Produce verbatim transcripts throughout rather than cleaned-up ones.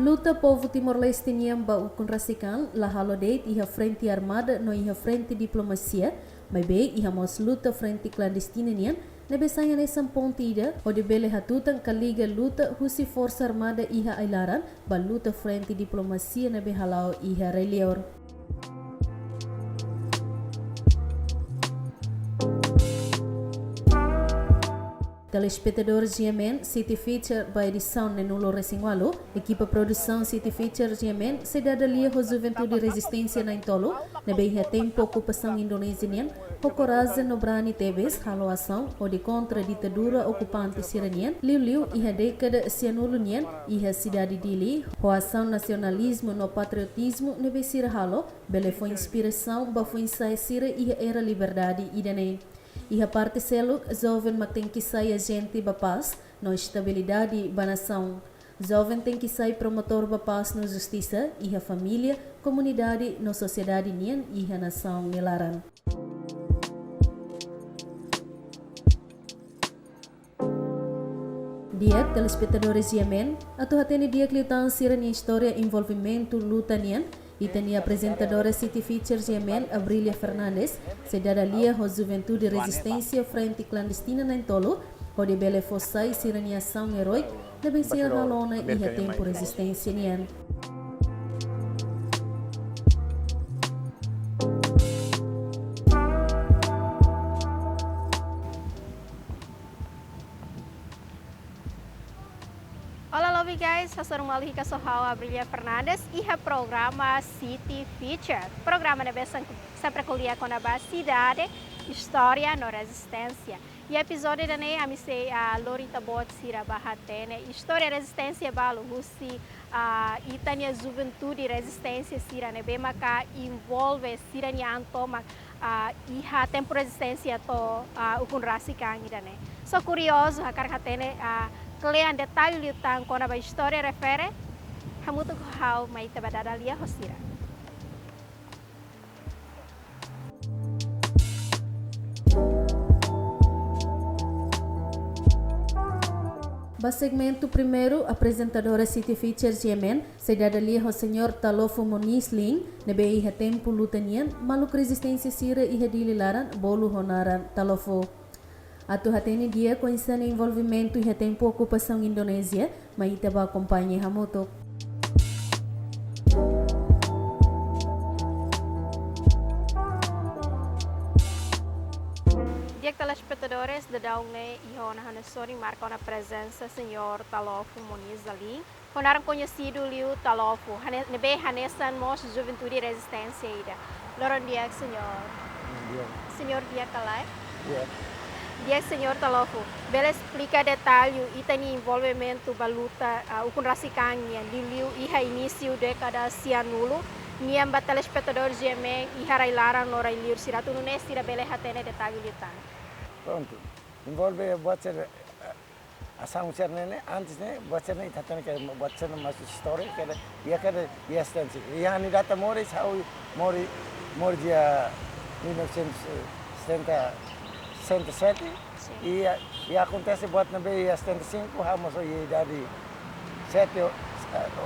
Luta povu Timor-Leste nian ba ukun rasik an la halo de'it iha frente armada no iha frente diplomasia, maibé iha mós luta frente klandestina nian, ne'ebé sai hanesan ponte ida hodi bele hatutan ka liga luta husi forsa armada iha ai-laran ba luta frente diplomasia ne'ebé hala'o iha rai-liur. Telespetadór G M N, City Feature ba edisaun neenulu-resin-ualu, ekipa produsaun City Feature G M N sei dada lia ho juventude rezisténsia na'in-tolu, ne'ebé iha tempu okupasaun Indonézia nian, ho korajen no brani tebes halo asaun hodi kontra ditadura okupante sira-nian, liuliu iha dékada sianulu nian, iha sidade Dili, ho asaun nasionalizmu no patriotizmu ne'ebé sira halo, bele fó inspirasaun ba foin-sa'e sira iha era liberdade ida-ne'e. Iha parte seluk, joven mak tenke sai ajente ba pás no estabilidade ba nasaun. Joven tenke sai promotór ba pás no justisa iha família, komunidade no sosiedade nian iha nasaun nia laran. Di'ak, telespetadores G M N, atu hatene di'ak liután sira-nia istória envolvimentu luta nian, ita-nia aprezentadora City Feature G M N, Abrilia Fernandes, sei dada lia ho juventude rezisténsia frente klandestina na'in-tolu, hodi bele fó sai sira-nia asaun eróiku ne'ebé sira halo ona iha tempu rezisténsia nian. Olá, love guys, hasoru malu hikas ho ha'u Abrilia Fernandes iha programa City Feature. Programa ne'ebé sem-, sempre ko'alia kona-ba sidade, istória no rezisténsia. Iha epizódiu ida-ne'e ami sei, ah, lori ita-boot sira ba hatene istória rezisténsia balu husi, ah, ita-nia juventude rezisténsia sira ne'ebé maka envolve sira-nia an tomak, ah, iha tempu rezisténsia to'o, ah, ukun rasik an ida-ne'e. Só kuriozu hakarak hatene, ah, kle'an detalle liután kona-ba istória refere, hamutuk ho ha'u mai ita ba dada lia ho sira. Ba segmentu primeiru, aprezentadora City Feature G M N sei dada lia ho Señór Talofo Moniz Lin, ne'ebé iha tempu luta nian, maluk rezisténsia sira iha Dili laran bolu ho naran Talofo. Atu hatene di'ak oinsá nia envolvimentu iha tempu okupasaun Indonézia, mai ita ba akompaña hamutuk. Di'ak telespetadores, daudaun ne'e iha ona ha'u-nia sorin marka ona prezensa Señór Talofo Moniz Lin, ho naran koñesidu liu Talofo, hane-, ne'ebé hanesan mós juventude rezisténsia ida. Loron di'ak, Señór. Di'ak. Señór di'ak ka lae? Di'ak. Di'ak, Señór Talofo. Bele esplika detalle ita-nia envolvimentu ba luta, ah, ukun rasik an nian, liuliu iha inísiu dékada sianulu nian ba telespetadór G M N iha rai-laran no rai-liur sira atu nune'e sira bele hatene detalle liután. Prontu. Envolve buat sira, eh, asaun sira-ne'e, antes ne'e, buat sira-ne'e ita hatene katak buat sira-ne'e mós istória, katak iha, katak iha rezisténsia. Iha ha'u-nia data moris, ha'u moris, moris iha mil novecentos e setenta, setenta e sete. Sin. I, i akontese buat ne'ebé iha setenta e cinco, ha'u mós iha idade sete,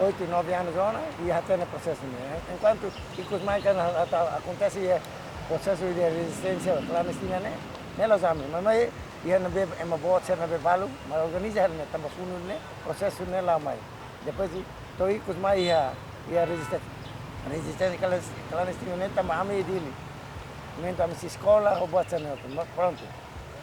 oito, nove anos ona, i hatene prosesu ne'e. Enkuantu ikus mai kan ata akontese iha prosesu de rezisténsia klandestina ne'e, ne'e la'ós ami. Maibé iha ne'ebé ema boot sira ne'ebé balu, mak organiza hela ne'e tanba funu ne'e, prosesu ne'e la'o mai. Depois de, to'o ikus mai iha, iha rezisténsia, rezisténsia klandes-, klandestina ne'e tanba ami iha Dili. Momentu ami sei eskola, ho buat sira-ne'e, ma-, prontu.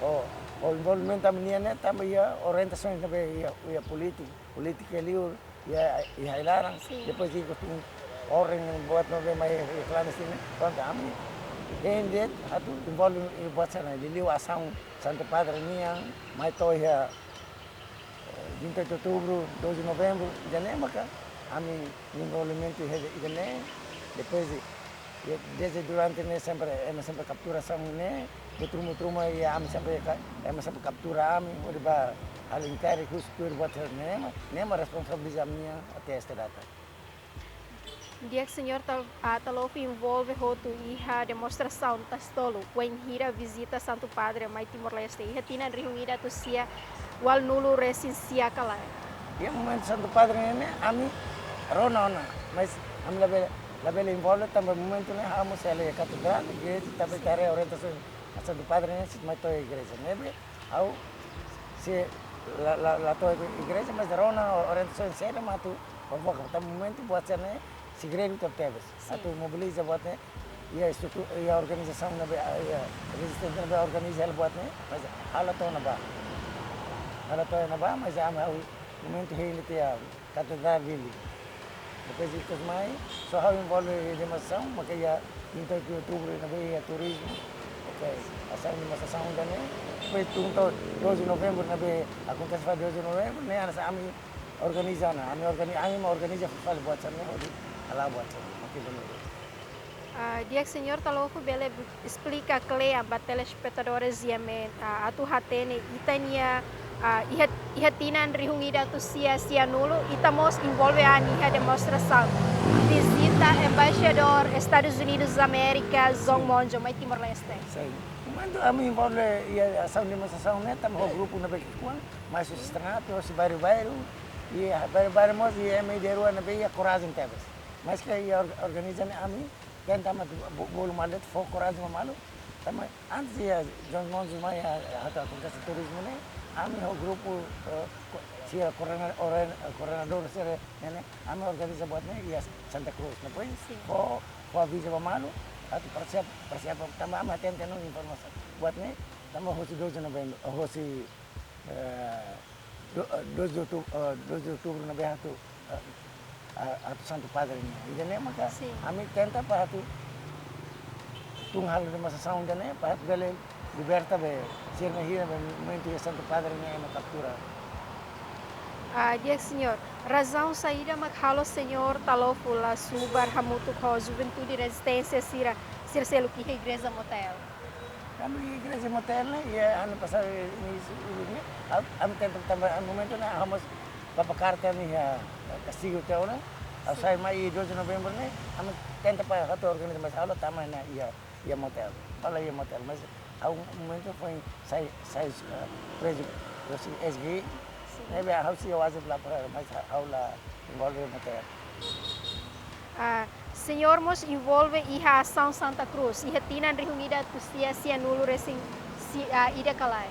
Ho, ho envolvimentu ami-nian ne'e tanba iha orientasaun ne'ebé iha, iha polítika, polítika liur, iha, iha ai-laran, Sin. Depois de ikus tun orang buat ne'ebé mai iha klandestina, prontu ami hein de'it atu envolve iha buat sira-ne'e, liuliu asaun Santu Padre nian, mai to'o iha, eh, vinte e oito de Outubro, doze de Novembro, ida-ne'e maka ami envolvimentu iha ida-ne'e, depois de, de, desde durante ne'e sempre, ema sempre kaptura asaun ne'e, buat ruma, buat ruma, i ami sempre ka-, ema sempre kaptura ami, hodi ba halo intere, husu tuir buat sira-ne'e, ne'e mak, ne'e mak responsabiliza ami-nian até esta data. Di'ak, Señór Tal-, ah, Talofo envolve hotu iha demonstrasaun Tasi Tolu, wainhira vizita Santu Padre mai Timor-Leste, iha tinan rihun ida atus sia ualunulu-resin-sia ka lae? Iha momentu Santu Padre ne'e, ami, rona ona, mas ami labele, labele envolve tanba momentu ne'e ha'u mós hela iha katedrál, igreja, tanba ita haree orientasaun Santu Padre ne'e sei mai to'o igreja. Ne'ebé ha'u sei la, la, la to'o igreja, mas rona orientasaun sira mak atu provoka. Tanba momentu buat sira-ne'e segredu tebetebes. Sin. Atu mobiliza buat ne'e, iha estrutu-, iha organizasaun ne'ebé, iha rezisténsia ne'ebé organiza hela buat ne'e, mas ha'u la to'o iha ne'ebá. Ha'u la to'o iha ne'ebá, mas ami ha'u momentu hein tiha Katedrál Dili. Depois ikus mai, só ha'u envolve iha demonstrasaun, maka iha trinta de outubro ne'ebé iha turizmu. Ok, asaun demonstrasaun ida-ne'e. Depois tun to'o doze de novembro ne'ebé akontese fali doze de novembro, ne'e hanesan ami organiza ona, ami organi-, ami mak organiza fali buat sira-ne'e hodi hala'o buat sira-ne'e, maka ida-ne'e. Ah, di'ak, señór Talofu bele esplika kle'an ba telespetadores iha ne'e, ah, atu hatene ita-nia, ah, iha, iha tinan rihun ida atus sia sianulu, ita mós envolve an iha demonstrasaun. Vizita Embaixadór Estadus Unidus Amérika, John Monjo, mai Timor-Leste. Sin. Momentu ami envolve iha asaun demonstrasaun ne'e, tanba ho grupu ne'ebé ki'ikoan, mai husi estrada, hosi bairru-bairru, iha bairru-bairru mós, iha ema ida-rua ne'ebé iha korajen tebes. Maske iha or-, organiza ne'e ami, tenta mak atu bo-, bolu malu de'it, fó korajen ba malu. Tanba antes iha John Monjo mai iha, iha atu akontese turizmu ne'e, ami ho grupu, eh, ko-, sira koordena-, orden-, koordenadór sira ne'e, ami organiza buat ne'e iha Santa Cruz. Depois, sin, fó, fó avizu ba malu, atu persiap, persiap, tanba ami hatene tiha ona informasaun buat ne'e, tanba hosi doze de novembro, hosi eh, do-, eh, doze de outubro, eh, doze de outubro ne'ebé atu, eh, a-, atu Santu Padre ne'e. Ida-ne'e maka, sin, ami tenta para atu tun halo demonstrasaun ida-ne'e, para atu bele liberta be sira-ne'e hira be momentu iha Santu Padre ne'e ema kaptura. Ah, di'ak, señór. Razaun saida mak halo señór Talofu la subar hamutuk ho juventude rezisténsia sira, sira seluk iha igreja motel? Ami igreja motel ne'e, iha anu pasadu inísiu ne'e, a-, ami tenta tanba momentu ne'e, ha'u mós bá ba karta ne'e iha kastigu tiha ona, ha'u, sin, sai mai doze de novembro ne'e, ami tenta para atu organiza, mas ha'u la tama ona iha, iha motel. Ha'u la iha motel, mas ha'u momentu foin sai, sai, eh, prezu, prezu S G, sin, ne'ebé ha'u sei wajib la para, mas ha'u la envolve motel. Ah, señór mós envolve iha asaun Santa Cruz, iha tinan rihun ida atus sia sianulu resin si-, ah, ida ka lae?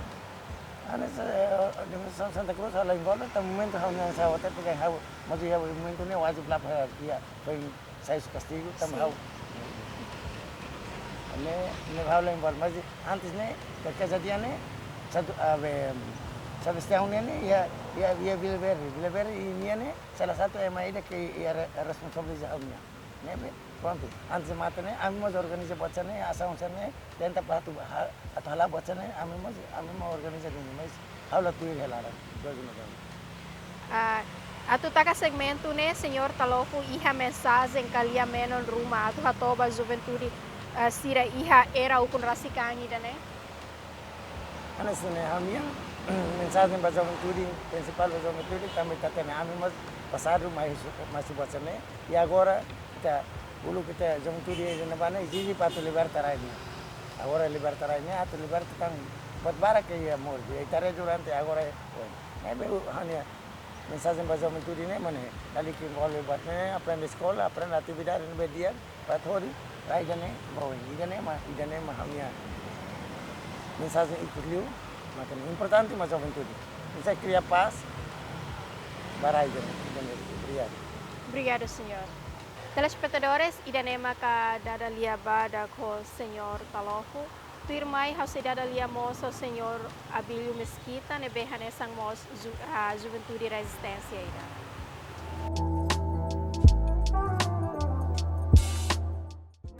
Hanesan, eh, demonstrasaun Santa Cruz ha'u la envolve, tanba momentu ha'u-nia sai hotel, porque ha'u, maksudnya momentu ne'e wajib la para iha, foin sai husi kastigu, tanba, sin, ha'u. Ne'e, ne'e ha'u la envolve, mas antes ne'e, ke-, kejadian ne'e, satu, ah, be, Sebastião ne'e, ne'e, iha, iha, iha Vila Verde, Vila Verde, i nia ne'e, salah satu ema ida ke iha re-, responsabiliza ha'u-nia. Ne'ebé, prontu. Antes mate ne'e, ami mós organiza buat sira-ne'e, asaun sira-ne'e, tenta para atu ha-, atu hala'o buat sira-ne'e, ami mós, ami mós organiza duni, mas ha'u la tuir hela, doze de novembro. Ah, atu taka segmentu ne'e, señór Talofu iha mensajen ka lia-menon ruma atu hato'o ba juventude, ah, sira iha era ukun rasik an ida-ne'e? Hanesan ne'e, ami-nia mensajen ba juventude, prinsipál ba juventude, tanba ita hatene ami mós pasadu mai husi, mai husi buat sira-ne'e, i agora ita, uluk ita juventude iha ne'ebá ne'e ezije para atu liberta rai ne'e. Agora liberta rai ne'e, atu liberta tan buat barak ke iha morte. Ita haree durante agora, eh, ne'ebé ha'u-nia mensajen ba juventude ne'e mak ne'e, lalika envolve buat ne'e, aprende eskola, aprende atividade ne'ebé di'ak, para atu hodi rai ida-ne'e ba oin. Ida-ne'e mak, ida-ne'e mak ha'u-nia mensajen ikus liu, mak ne'e importante mak juventude. Bisa kria pás ba rai ida-ne'e, ida-ne'e. Obrigadu. Obrigadu, señór. Telespetadores, ida-ne'e maka dada lia badak ho señór Talofu. Tuirmai ha'u sei dada lia mós ho señór Abílio Mesquita, ne'ebé hanesan mós ju-, ah, juventude rezisténsia ida.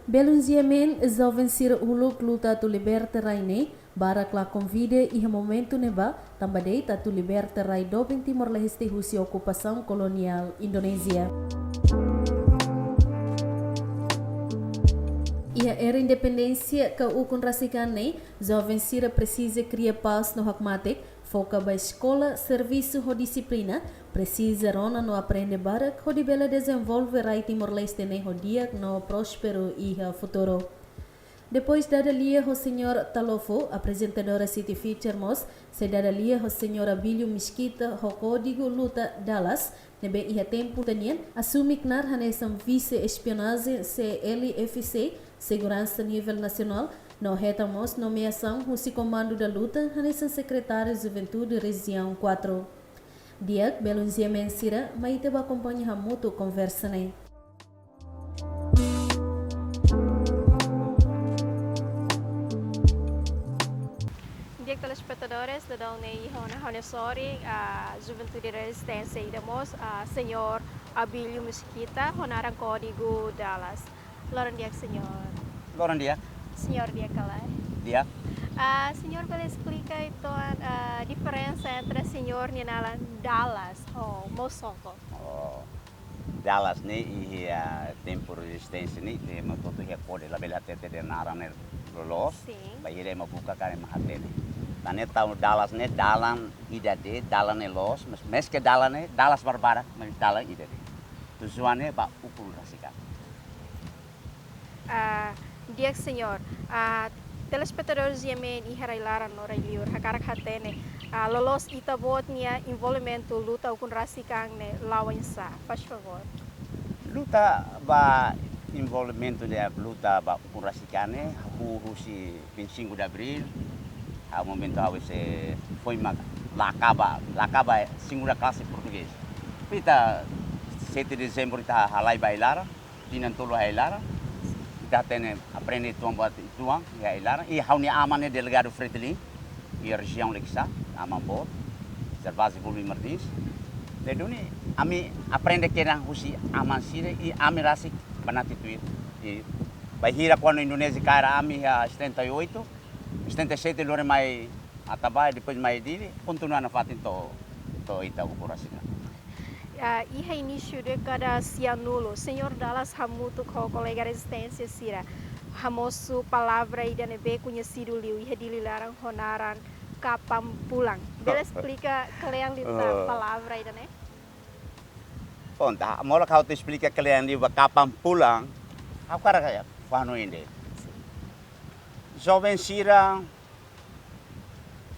Belun G M N, joven sira uluk luta atu liberta rai ne'e, barak la konvida iha momentu ne'ebá, tanba de'it atu liberta rai doben Timor-Leste husi okupasaun koloniál Indonézia. Iha era independénsia ka ukun rasik an ne'e, joven sira presiza kria pás no hakmatek, foka ba eskola, servisu ho dixiplina, presiza rona no aprende barak, hodi bele dezenvolve rai Timor-Leste ne'e ho di'ak no prósperu iha futuru. Depois dada lia ho Señór Talofo, aprezentadora City Future mós sei dada lia ho Señór Abílio Mesquita ho kódigu luta Dallas, ne'ebé iha tempu ida-ne'e asume knaar hanesan vise espionajen C L F C, seguransa nivel nasionál, no hetan mós nomeasaun husi Komandu da Luta hanesan sekretáriu Juventude Rejiaun kuatru. Di'ak, belun GMN sira, mai ita bá akompaña hamutuk konversa ne'e. Di'ak telespetadores, daudaun ne'e iha ona ha'u-nia sorin, ah, Juventude Rezisténsia ida mós, ah, Señór Abílio Mesquita, ho naran kódigu Dallas. Loron di'ak, Señór. Loron di'ak. Señór di'ak ka lae? Di'ak. Ah, Señór bele esplika entaun, ah, diferensa entre Señór nia naran Dallas ho Mosoko? Oh, Dallas ne'e iha tempu rezisténsia ne'e, ema hotu-hotu iha kode, labele hatete dehan naran ne'e loloos. Sin. Bainhira ema buka karik ema hatene. Tan ne'e tau Dallas ne'e dalan ida de'it, dalan ne'e loos, mas meski dalan ne'e, Dallas barbarak, mas dalan ida de'it. Tujuan ne'e ba ukun rasik an. Ah, di'ak, Señór. Ah, telespetadór GMN iha rai-laran no rai-liur, hakarak hatene, ah, loloos ita-boot nia envolvimentu luta ukun rasik an ne'e la'o oinsá, faz favór. Luta ba envolvimentu de luta ba ukun rasik an ne'e, hahú husi vinte e cinco de Abril, ah, momentu ha'u sei foin mak la akaba, la akaba segunda klase portugés. Ita sete de dezembru ita halai ba ai-laran, tinan tolu iha ai-laran, ita hatene aprende uitoan buat uitoan iha ai-laran. I ha'u-nia aman ne'e delegadu Fretilin, iha rejiaun Liquiçá, aman boot, Gervásio Volpi Martins. Ne'e duni, ami aprende kedan husi aman sira, i ami rasik banati tuir. I bainhira kuandu Indonézia kaer ami iha setenta e oito, setenta e sete lori mai Atabae, depois mai Dili, kontinua nafatin to'o, to'o ita ukun rasik an. Ah, iha inísiu dékada sianulu, Señór Dallas hamutuk ho kolega rezisténsia sira hamosu palavra ida ne'ebé koñesidu liu iha Dili laran ho naran Kapan Pulang. Bele esplika kle'an liután, oh, palavra ida-ne'e? Bom, entaun, molok ha'u atu esplika kle'an liu ba Kapan Pulang, ha'u hakarak fanu inde. Joven sira,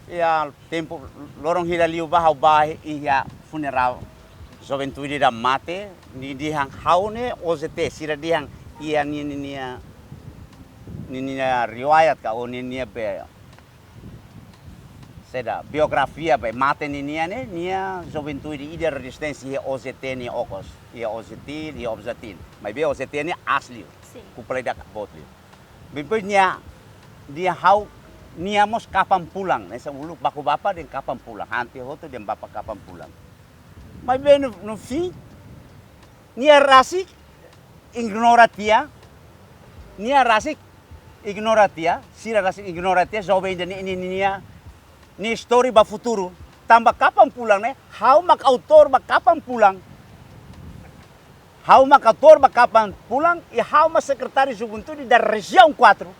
iha tempu loron hira liubá ha'u bá iha funerál juventude ida mate, nia dehan ha'u ne'e O J T, sira dehan iha nia, nia, nia, nia, nia riwayat ka, ou nia, nia be, saida, biografia be mate ninia ne'e, nia juventude ida rezisténsia iha O J T nia okos, iha O J T, iha O J T. Maibé O J T ne'e asli. Sin. Kúpula ida boot liu. Depois nia, nia ha'u, nia mós Kapan Pulang, ne'e sa uluk baku bapa dehan Kapan Pulang, hante hotu dehan bapa Kapan Pulang. Maibé no, no fim, nia rasik ignora tiha, nia rasik ignora tiha, sira rasik ignora tiha, joven ida-ne'e, nia, nia, nia istória ba futuru. Tanba Kapan Pulang ne'e, ha'u mak autór ba Kapan Pulang. Ha'u mak autór ba Kapan Pulang, i ha'u mak sekretáriu juventude da rejiaun kuatru.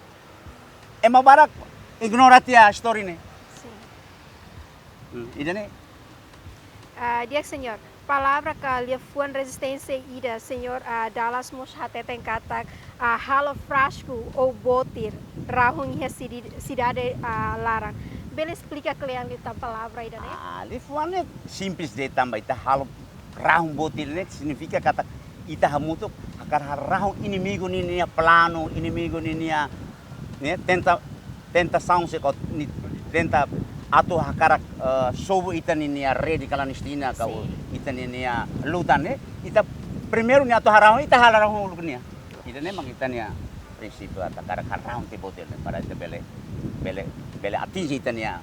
Ema barak ignora tiha istória ne'e. Sin. Hmm, ida-ne'e. Ah, di'ak, Señór. Palavra ka liafuan rezisténsia ida, Señór, ah, Dallas mós hateten katak, ah, halo frasku ou botir rahun iha sidi-, sidade, ah, laran. Bele esplika kle'an liután palavra ida-ne'e? Ah, liafuan ne'e simples de'it, tanba ita halo rahun botir ne'e signifika katak ita hamutuk hakarak harahun inimigu ninia planu, inimigu ninia, ne'e, tenta-, tentasaun se ko ni tenta atu hakarak, eh, sobu ita ninia rede klandestina ka, sin, ita ninia luta ne'e, ita primeiru nia atu harahun, ita harahun uluk nia. Ida-ne'e mak ita-nia prinsípiu atu hakarak harahun tiha botir ne'e para ita bele, bele, bele atinje ita-nia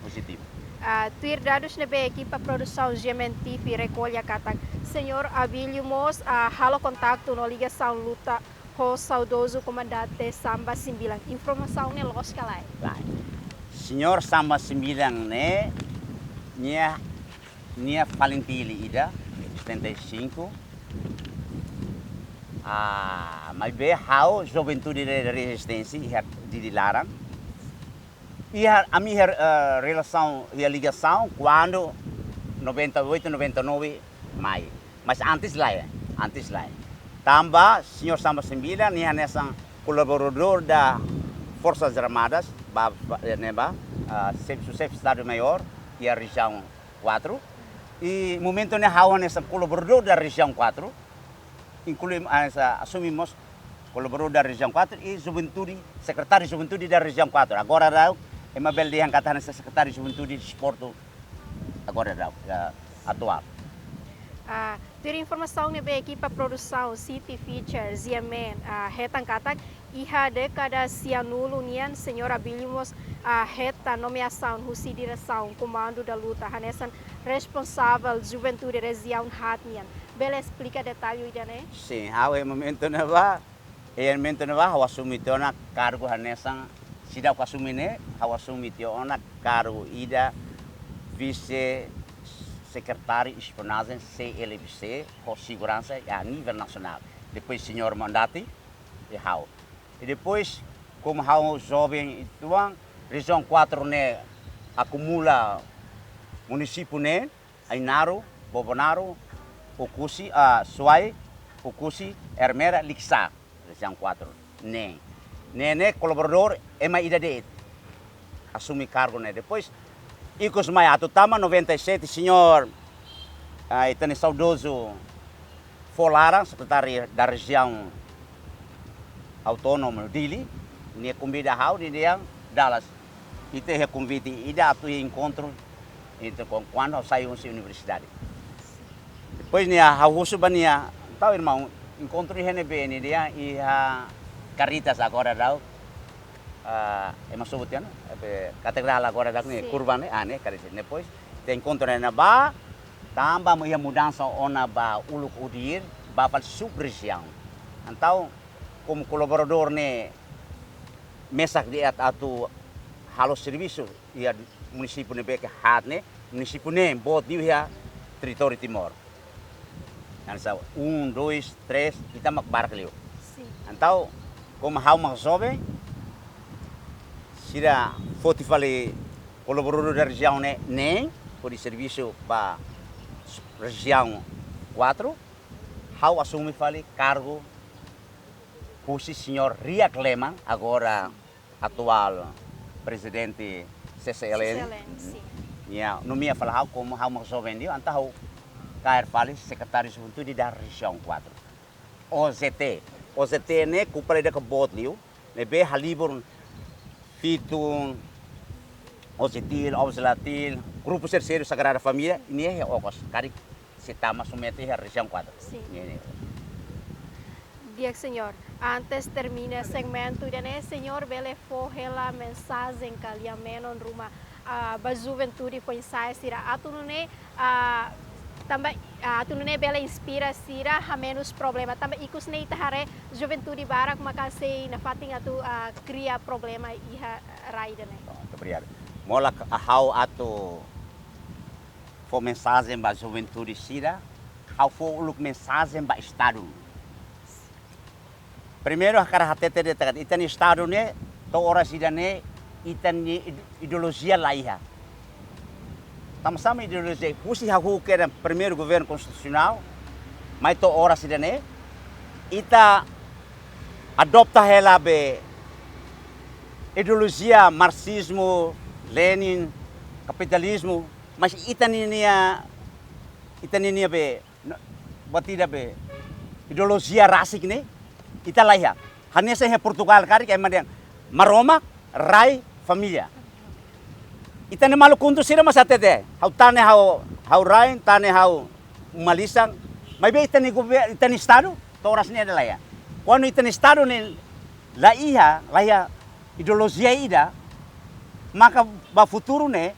pozitivu. Ah, tuir dadus ne'ebé ekipa produsaun GMN T V rekolla katak, Señór Abílio mós, ah, halo kontaktu no ligasaun luta ho saudozu komandante Samba Sembilan. Informasaun ne'e loos ka lae? Lae. Señór Samba Sembilan ne'e, nia, nia FALINTIL ida, setenta e cinco. Ah, maibé ha'u juventude de rezisténsia iha Dili laran. Iha, ami iha, eh, relasaun, iha ligasaun kuandu noventa e oito, noventa e nove mai. Mas antes lae, antes lae. Tanba Señór Samba Sembilan, nia hanesan kolaboradór da Forsas Armadas, ba, ba, eh, ne'ebá, ah, xefe, xefe Estadu Maiór iha rejiaun kuatru. I momentu ne'e ha'u hanesan kolaboradór da rejiaun kuatru, inklui, ah, hanesan asume mós kolaboradór da rejiaun kuatru i juventude, sekretáriu juventude da rejiaun kuatru. Agora daudaun, ema bele dehan katak hanesan sekretáriu juventude desportu agora daudaun, ah, atuál. Ah, tuir informasaun ne'ebé ekipa produsaun City Features, G M N, ah, hetan katak, iha dékada sianulu nian, Señór Abílio mós, ah, hetan nomeasaun husi diresaun Comando da Luta, hanesan responsavel juventude rejiaun haat nian. Bele esplika detallu ida-ne'e? Sin, ha'u iha momentu ne'ebá, iha momentu ne'ebá, ha'u asume tiha ona kargu hanesan, seidauk asume ne'e, ha'u asume tiha ona kargu ida vise sekretáriu espionajen C L B C, ho seguransa iha nivel nasionál. Depois Señór Mondati, i ha'u. I depois, komu ha'u joven uitoan, rejiaun kuatru ne'e akumula munisípiu ne'e, Ainaro, Bobonaro, Oekusi, ah, Suai, Oekusi, Ermera, Likisá, rejiaun kuatru ne'e. Ne'e, ne'e kolaboradór ema ida de'it asume kargu ne'e. Depois, ikus mai atu tama noventa e sete, Señór, ah, ita-nia saudozu fó laran, sekretáriu da rejiaun autónoma Dili, nia konvida ha'u, nia dehan, Dallas, ita iha konvite ida atu iha enkontru, enkontru kuandu ha'u sai husi universidade. Depois nia, ha'u husu ba nia, entaun irmaun, enkontru iha ne'ebé? Nia dehan iha Caritas agora daudaun, ah, ema sobu tiha ona, eh, katedrál agora daudaun ne'e, sin, kurban ne'e, ah, ne'e, Caritas. Depois, ita enkontru iha ne'ebá, tanba mak iha mudansa ona ba uluk ODIHR, ba fali sub-rejiaun. Entaun, komu kolaboradór ne'e mesak de'it atu halo servisu iha munisípiu ne'ebé ke haat ne'e, munisípiu ne'e boot liu iha territóriu Timor. Hanesan un, dois, três, ita mak barak liu. Sin. Entaun, komu ha'u mak joven, sira foti fali kolaboradór da rejiaun ne'e, ne'e, hodi servisu ba rejiaun kuatru, ha'u asume fali kargu husi Señór Riak Leman, agora atuál prezidente C C L N. C C L N, sin. Nia nomeia fali ha'u komu ha'u mak joven liu, entaun ha'u kaer fali sekretáriu juventude da rejiaun kuatru. O J T. O J T ne'e kumpre ida ke boot liu, ne'ebé halibur Fitun, Ojetil, Ovos Latil, grupu terseiru Sagrada Família, nia iha okos, karik sei tama somente iha rejiaun kuatru. Sin. Ne'e, ne'e. Di'ak, Señór. Antes termina segmentu ida-ne'e, Señór bele fó hela mensajen ka lia-menon ruma, ah, ba juventude foin-sa'e sira atu nune'e, ah, tanba, ah, atu nune'e bele inspira sira hamenus problema. Tanba ikus ne'e ita haree juventude barak maka sei nafatin atu, ah, kria problema iha rai ida-ne'e. Prontu, obrigadu. Molok ha'u atu fó mensajen ba juventude sira, ha'u fó uluk mensajen ba Estadu. Primeiru, hakarak hatete de'it katak ita-nia Estadu ne'e, to'o oras ida-ne'e, ita-nia ide-, ideolojia la iha. Tanba sá mak ideolojia? Husi hahú kedas primeiru governu konstitusionál, mai to'o oras ida-ne'e, ita adopta hela be ideolojia marxizmu, Lenin, kapitalizmu, mas ita-nia, ita-nia be, no, buat ida be, ideolojia rasik ne'e, ita la iha. Hanesan iha Portugal karik ema dehan Maromak, rai, família. Ita-nia maluk kuntu sira mós hatete, ha'u tane ha'u, ha'u rai, tane ha'u uma-lisan. Maibé ita-nia gover-, ita-nia Estadu, to'o oras ne'e la iha. Kuandu ita-nia Estadu ne'e la iha, la iha ideolojia ida, maka ba futuru ne'e,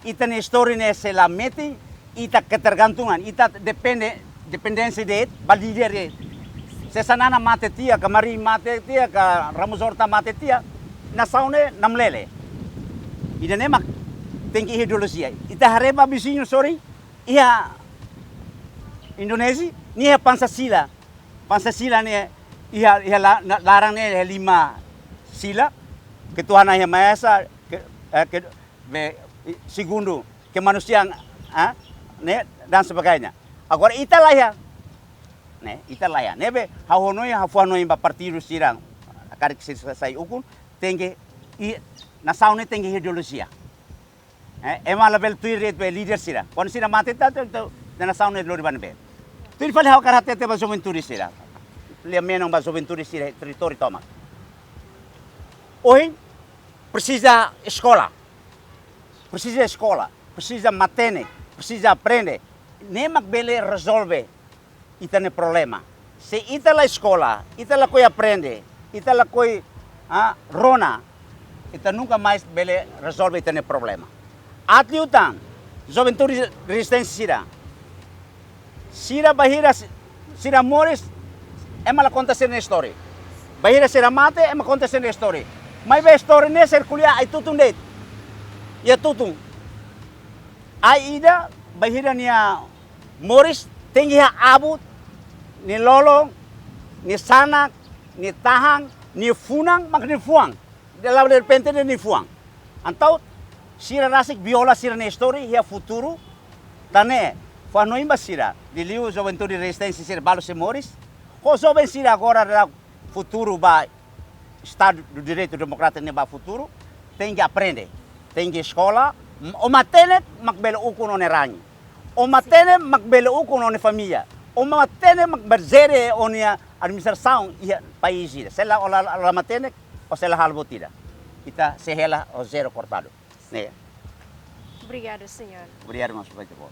ita-nia istória ne'e sei la metin, ita ketergantungan, ita depende, dependénsia de'it ba líder de'it. Se Xanana mate tiha, ka Mari mate tiha, ka Ramos Horta mate tiha, nasaun ne'e namlele. Ida-ne'e mak tenke ideolojia. Ita haree ba viziñu sorin, iha Indonézia, nia iha Pancasila. Pancasila ne'e iha, iha la-, na-, laran ne'e iha lima sila, ketuhanan yang maha esa, ke, eh, ke, be, i, segundu, kemanusiaan, ah, ne'e, dan sebagainya. Agora ita la iha, ne'e, ita la iha. Ne'ebé, ha'u hanoin, ha'u fó hanoin ba partidu sira, Hakarak sira sai ukun, tenke, i nasaun ne'e tenke ideolojia. Eh, ema labele tuir de'it be líder sira. Kuandu sira mate, ita, ita, ita, nasaun ne'e lori ba ne'ebé? Tuir fali ha'u hakarak hatete ba juventude sira. Lia menon ba juventude sira, territóriu tomak. Ohin, presiza eskola. Presiza eskola. Presiza matenek. Presiza aprende. Ne'e mak bele rezolve ita-nia problema. Se ita la eskola, ita lakohi aprende, ita lakohi, ah, rona, ita nunka mais bele rezolve ita-nia problema. Aat liután, juventude rezisténsia sira. Sira bainhira si-, sira moris, ema la konta sira-nia istória. Bainhira sira mate, ema konta sira-nia istória. Maibé istória ne'e sira ko'alia ai-tutun de'it. Ai-tutun. Ai ida, bainhira nia moris, tenke iha avó, nia lolon, nia sanak, nia tahan, nia funan, mak nia fuan. De'it la derrepente de'it nia fuan. Entaun, sira rasik viola sira-nia istória iha futuru, tan ne'e, fó-hanoin ba sira, liuliu juventude rezisténsia sira balu sei moris, ho joven sira agora daudaun futuru ba Estadu Direitu Demokrátiku ne'e ba futuru, tenke aprende, tenke eskola, o matenek mak bele ukun o-nia rain. O matenek mak bele ukun o-nia família. O matenek mak bele jere o-nia administrasaun iha país ida. Se la o la, la matenek, o sei la halo buat ida. Ita sei hela ho zero kortadu. Ne'e. Obrigadu, señór. Obrigadu, mas baita bom.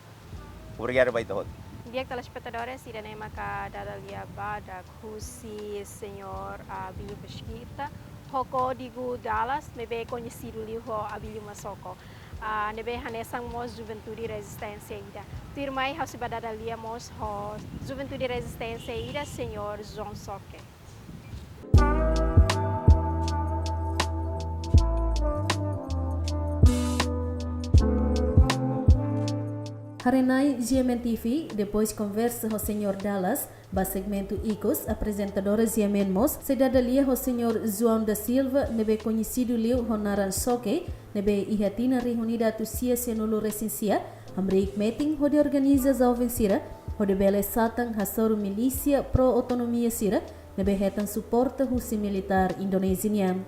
Obrigadu, baita bom. Di'ak, telespetadores, ida-ne'e maka dada lia badak husi señór, ah, Abílio Mesquita, ho kódigu Dallas, ne'ebé koñesidu liu ho Abílio Masoko. Ah, ne'ebé hanesan mós juventude rezisténsia ida. Tuirmai, ha'u sei bá dada lia mós ho juventude rezisténsia ida, señór João Soke. Haree-na'in G M N T V, depois konversa ho señór Dallas, ba segmentu ikus, aprezentadora G M N mós sei dada lia ho señór João da Silva, ne'ebé koñesidu liu ho naran Soke, ne'ebé iha tinan rihun ida atus sia sianulu-resin-sia, hamriik metin hodi organiza joven sira, hodi bele satan hasoru milísia pro-autonomia sira, ne'ebé hetan suporta husi militár Indonézia nian.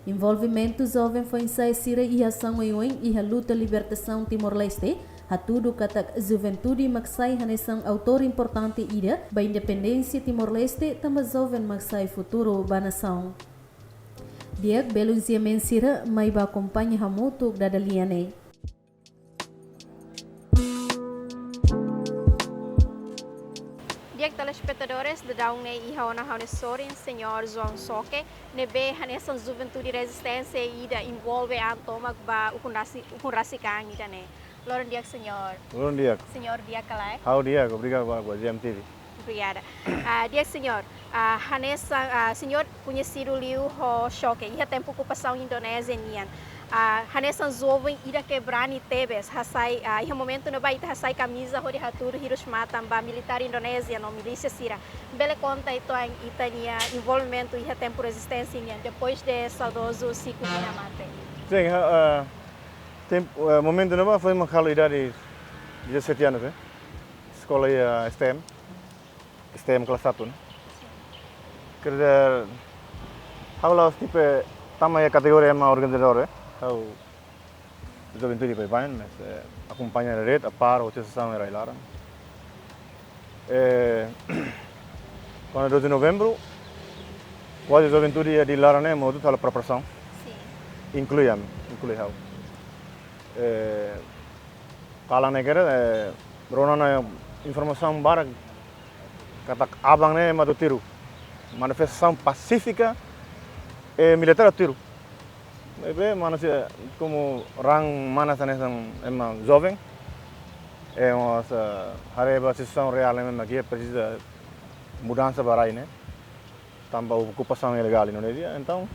Envolvimentu joven foin-sa'e sira iha asaun oioin iha luta libertasaun Timor-Leste, hatudu katak juventude mak sai hanesan autór importante ida ba independénsia Timor-Leste, tanba joven mak sai futuru ba nasaun. Di'ak, belun G M N sira, mai bá akompaña hamutuk dada lia ne'e. Di'ak, telespetadores, daudaun ne'e iha ona ha'u-nia sorin, señór João Soke, ne'ebé hanesan juventude rezisténsia ida envolve an tomak ba ukun rasi-, ukun rasik an ida-ne'e. Loron di'ak, señór. Loron di'ak. Señór di'ak ka lae? Ha'u di'ak, obrigadu ba, ba G M T V. Obrigada. Ah, di'ak, señór. Ah, hanesan, ah, señór koñesidu liu ho Soke, iha tempu okupasaun Indonézia nian. Ah, hanesan joven ida ke brani tebes, hasai, ah, iha momentu ne'ebá ita hasai kamiza hodi hatudu hirus-matan ba militár Indonézia no milísia sira. Bele konta uitoan ita-nia envolvimentu iha tempu rezisténsia nian, depois de saudozu Chico Mina mate? Sin, ha, ah, tempu, eh, momentu ne'ebá foin mak halo idade dezassete anos, eh. Eskola iha S T M. S T M kelas satu, ne'e. Quer dizer, ha'u la'ós tipe tama iha kategoria ema organizadór, eh. Ha'u juventude baibain, mas, eh, akompaña de'it, a par, ho situasaun iha rai-laran. Eh, kuandu doze de novembru, kuaze juventude iha Dili laran ne'e, ema hotu halo preparasaun. Sin. Inklui ami, inklui ha'u. Eh, kalan ne'e kedas, eh, rona ona informasaun barak katak aban ne'e ema atu tiru. Manifestasaun pasífika, eh, militár atu tiru. Maibé, manas, eh, komu raan manas hanesan ema joven, eh, mós, eh, haree ba situasaun reál ne'e mak iha, presiza mudansa ba rai ne'e. Tanba okupasaun ilegál Indonézia, entaun,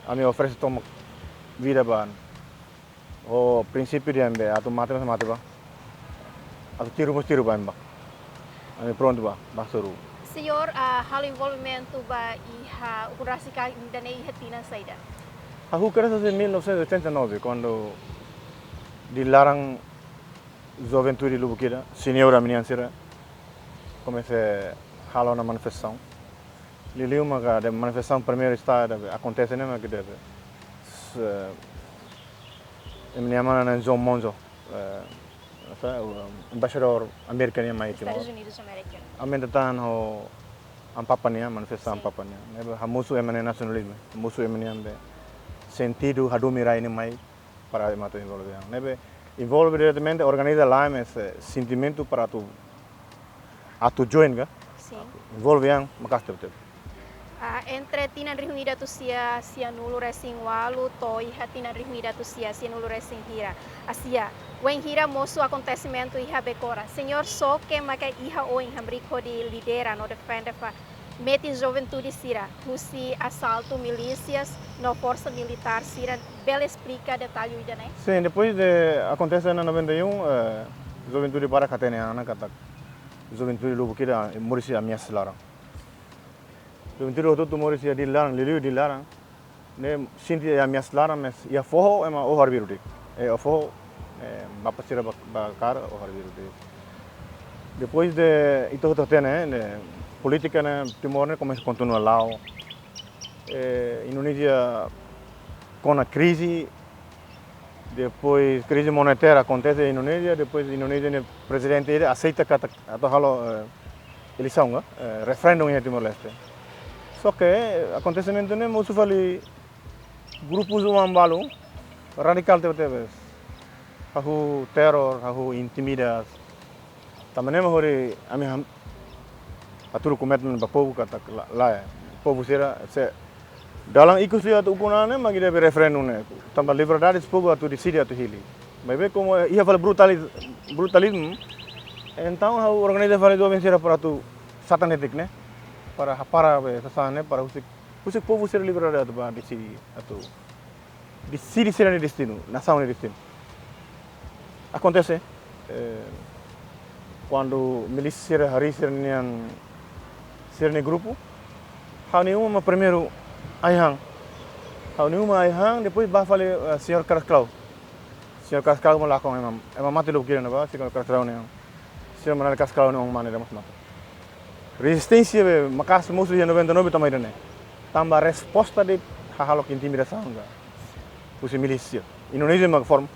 ami oferese tomak vida ba, ho prinsípiu ida ne'ebé, atu mate mós mate bá. Atu tiru mós tiru bá ema. Ami prontu bá, bá hasoru. Señór, ah, halo envolvimentu ba iha ukun rasik an ida-ne'e iha tinan saida? Ha'u kedas husi mil novecentos e oitenta e nove, kuandu Dili laran juventude lubuk ida, senior ami-nian sira, komesa halo ona manifestasaun. Liuliu maka de manifestasaun primeiru estadu akontese ne'e maka de, eh, imi-nia mana John Monson, eh, apa, embaixadór Amérika nian mai Timor. Estados Unidos Amérika. Ami tenta tan ho Ampapa nian, manifestasaun Sin. Ampapa nian. Ne'ebé hamosu ema nia nasionalizmu, hamosu ema nia be sentidu hadomi rai ne'e mai para ema atu envolve an. Ne'ebé envolve diretamente, organiza la'en, mas, eh, sentimentu para atu, atu join ka? Sin. Envolve an maka'as tebetebes. Ah, entre tinan rihun ida atus sia sianulu-resin-ualu to'o iha tinan rihun ida atus sia sianulu-resin-hira. Asia, wainhira mosu akontesimentu iha Becora, Señór Soke maka iha oin hamriik hodi lidera no defende fa metin juventude sira husi asaltu milísias no forsa militár sira, bele esplika detalle ida-ne'e? Sin, depois de akontese iha noventa e um, eh, juventude barak hatene ona katak juventude lubuk ida moris iha ameasa laran. Juventude hotu-hotu moris iha Dili laran, liuliu Dili laran. Ne'e sente iha ameasa laran, mas iha foho ema oho arbiru de'it. Eh, iha foho, eh, bapa sira ba, ba kaer oho arbiru de'it. Depois de ita hotu hatene, eh, ne'e, polítika ne'e Timor ne'e komesa kontinua la'o. Eh, Indonézia kona krize, depois krize monetária akontese iha Indonézia, depois Indonézia nia prezidente ida aseita katak atu halo, eh, eleisaun ka, eh, referendum iha Timor-Leste. Só ke, eh, akontesimentu ne'e mosu fali grupus uitoan balu radikál tebetebes. Hahú teror, hahú intimida. Tanba ne'e mak hodi ami ham-, hatudu komitmen ba povu katak la, lae, povu sira sei dalan ikus liu atu ukun an ne'e mak ida be referendum ne'e. Tanba liberdade povu atu deside atu hili. Maibé komu iha fali brutali-, brutalizmu, entaun ha'u organiza fali joven sira para atu satan detik ne'e, para hapara be sasán ne'e, para husik, husik povu sira liberdade atu ba deside, atu deside sira-nia destinu, nasaun nia destinu. Akontese, eh, kuandu milísia sira harii sira-nian, sira-nia grupu, ha'u-nia uma mak primeiru ai-han. Ha'u-nia uma ai-han, depois bá fali, eh, Señór Carrasclau. Señór Carrasclau mak lakon ema, ema mate lubuk ida ne'ebá, Señór Carrasclau nian. Señór Manuel Carrasclau nia oan mane ida mós mate. Rezisténsia be maka'as mosu iha noventa e nove tanba ida-ne'e. Tanba resposta de'it hahalok intimidasaun ka husi milísia. Indonézia mak forma.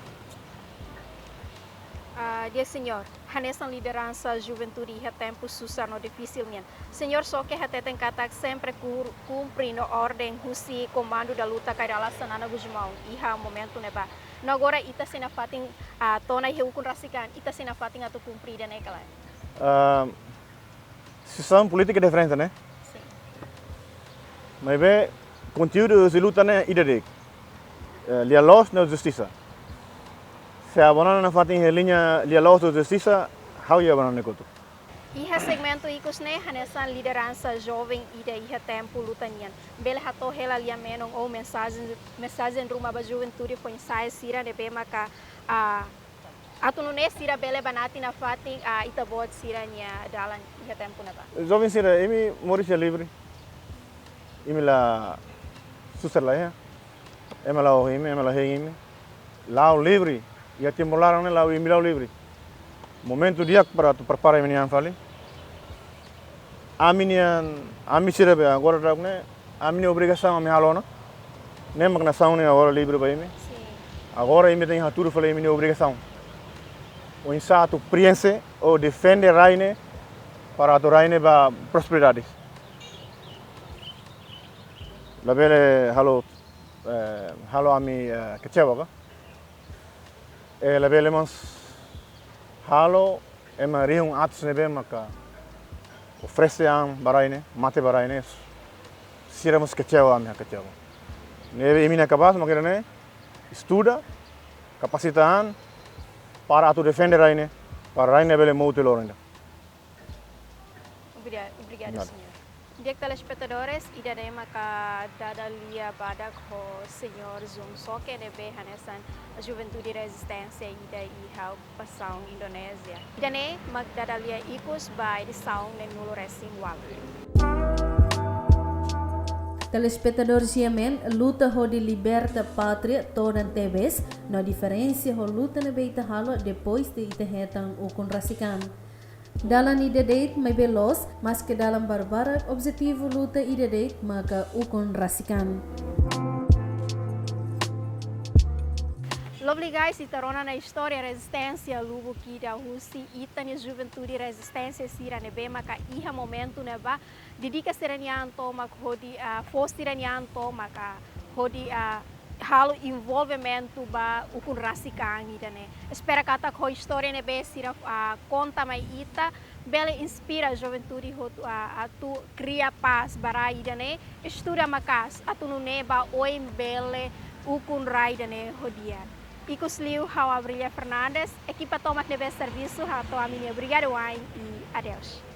Ah, di'ak señór, hanesan lideransa juventude iha tempu susar no difisil nian. Señór Soke hateten katak sempre kur-, kumpre no orden husi Comando da Luta Kay Rala Xanana Gusmão iha momentu ne'ebá. No agora ita sei nafatin, ah, to'o ona iha ukun rasik an, ita sei nafatin atu kumpre ida-ne'e ka lae? Ah, situasaun polítika diferente, ne'e? Sin. Maibé konteúdu husi luta ne'e ida de'it. Eh, lia-loos no justisa. Se aban-bainrua nafatin iha liña lia-loos no justisa, ha'u iha aban-bainrua ne'e kotuk. Iha segmentu ikus ne'e hanesan lideransa joven ida iha tempu luta nian, bele hato'o hela lia-menon ou mensajen, mensajen ruma ba juventude foin-sa'e sira ne'ebé maka, ah, atu nune'e sira bele banati nafatin, ah, ita-boot sira-nia dalan iha tempu ne'ebá. Joven sira, imi moris iha livre. Imi la susar laiha. Ema la oho imi, ema la hein imi. La'o livre. Iha Timor laran ne'e la'o imi la'o livre. Momentu di'ak para atu prepara imi-nia an fali. Ami-nian, ami sira be agora daudaun ne'e, ami-nia obrigasaun ami halo ona. Ne'e mak nasaun ne'e agora livre ba imi. Sin. Agora imi tenke hatudu fali imi-nia obrigasaun. Oinsá atu prienxe ou defende rai ne'e, para atu rai ne'e ba prosperidade. Labele halo, eh, halo ami, eh, kecewa ka? Eh, labele mós halo ema rihun atus ne'ebé maka oferese an ba rai ne'e, mate ba rai ne'e, sira mós kecewa, ami kecewa. Ne'ebé imi-nia kabaas mak ida-ne'e, estuda, kapasita an, para atu defende rai ne'e, para rai ne'e bele mout to'o loron ida. Obrigada, obrigada, Nada. Señór. Di'ak telespetadores, ida-ne'e maka dada lia badak ho Señór Zung Soke ne'ebé hanesan juventude rezisténsia ida iha okupasaun Indonézia. Ida-ne'e mak dada lia ikus ba edisaun neenulu-resin-ualu. Telespetadór sira, luta hodi liberta pátria todan tebes, no diferensa ho luta ne'ebé ita halo depois de ita hetan ukun rasik an. Dalan ida de'it maibé loos, maske dalan barbarak, objetivu luta ida de'it maka ukun rasik an. Lovely guys, ita rona ona istória rezisténsia lubuk ida husi ita-nia juventude rezisténsia sira ne'ebé maka iha momentu ne'ebá dedika sira-nia an tomak hodi, ah, fó sira-nia an tomak, ah, hodi, ah, halo envolvimentu ba ukun rasik an ida-ne'e. Espera katak ho istória ne'ebé sira, ah, konta mai ita, bele inspira juventude hotu, ah, atu kria pás ba rai ida-ne'e, estuda maka'as atu nune'e ba oin bele ukun rai ida-ne'e ho di'ak. Ikusliu ha'u Abrilia Fernandes, ekipa tomak ne'ebé servisu hato'o ami-nia obrigadu wa'in i adeus.